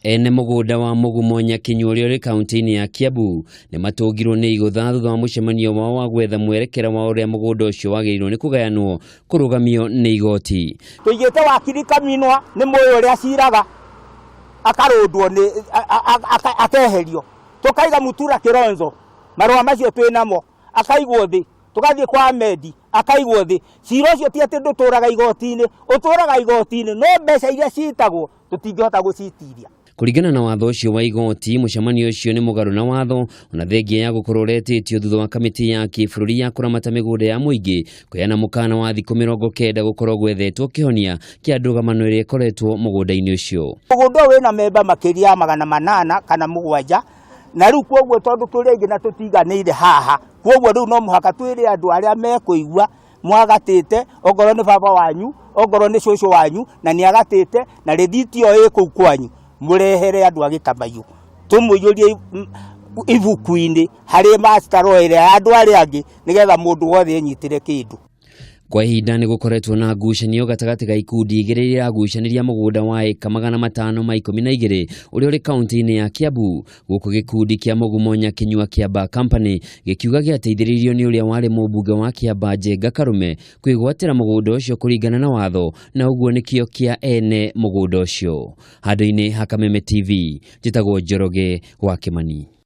Ene mũgũnda wa Mũgumo Nyakinyua ũrĩa ũrĩ kaunti-inĩ ya Kiambu nĩ matũngirwo nĩ igũtha thutha wa mũcemanio wao wa gwetha mwerekera wa ũrĩa mũgũnda ũcio wagĩrĩirwo nĩ kũgayanwo kũrũgamio nĩ igoti. Tũigĩte wakiri Kaminwa nĩ mũĩ ũrĩa aciraga akarũndwo nĩ akeherio, tũkaiga Mutura Kilonzo marũa macio twĩ namo akaigwo thĩ, tũgathiĩ kwa Ahmed akaigwo thĩ. Cira ũcio ti atĩ ndũtũraga igoti-inĩ, ũtũraga igoti-inĩ no mbeca iria citagwo tũtingĩhota gũcitiria. Kũringana na watho ũcio wa igoti, mũcemanio ũcio nĩ mũgarũ na watho ona thengia ya gũkorwo ũretĩtio thutha wa kamĩtĩ ya kĩbũrũri ya kũramata mĩgũnda ya mũingĩ kũheana mũkana wa thikũ 90 gũkorwo gwethetwo kĩhonia kĩa ndũgamano ĩrĩa ĩkoretwo mũgũnda-inĩ ũcio. Mũgũnda ũyũ wĩna memba makĩria ya 800 kana 7, na rĩu kwoguo tondũ tũrĩ aingĩ na tũtiganĩire haha, kwoguo rĩu no mũhaka twĩre andũ arĩa mekũigua mwagatĩte, ongorwo nĩ baba wanyu, ongorwo nĩ cũcũ wanyu, na nĩ agatĩte na rĩthiti ĩyo ĩ kũu kwanyu, mũrehere andũ a Gĩtamaiyũ tũmũiyũrie ibuku-inĩ harĩ master roll ĩrĩa ya andũ arĩa angĩ, nĩgetha mũndũ wothe enyitĩre kĩndũ. Kwa ihinda nĩ gũkoretwo na ngucanio gatagatĩ ga ikundi igĩrĩ iria iragucanĩria mũgũnda wa ĩka 512 ũrĩa ũrĩ kaunti-inĩ ya Kiambu, gũkũ gĩkundi kĩa Mũgumo Nyakinyua Kiambaa Company gĩkiuga gĩateithĩrĩirio nĩ ũrĩa warĩ mũmbunge wa Kiambaa Njenga Karume kwĩgwatĩra mũgũnda ũcio kũringana na watho, na ũguo nĩkĩo kĩa ene mũgũnda ũcio. Handũ-inĩ ha Kameme TV, njĩtagwo Njoroge wa Kĩmani.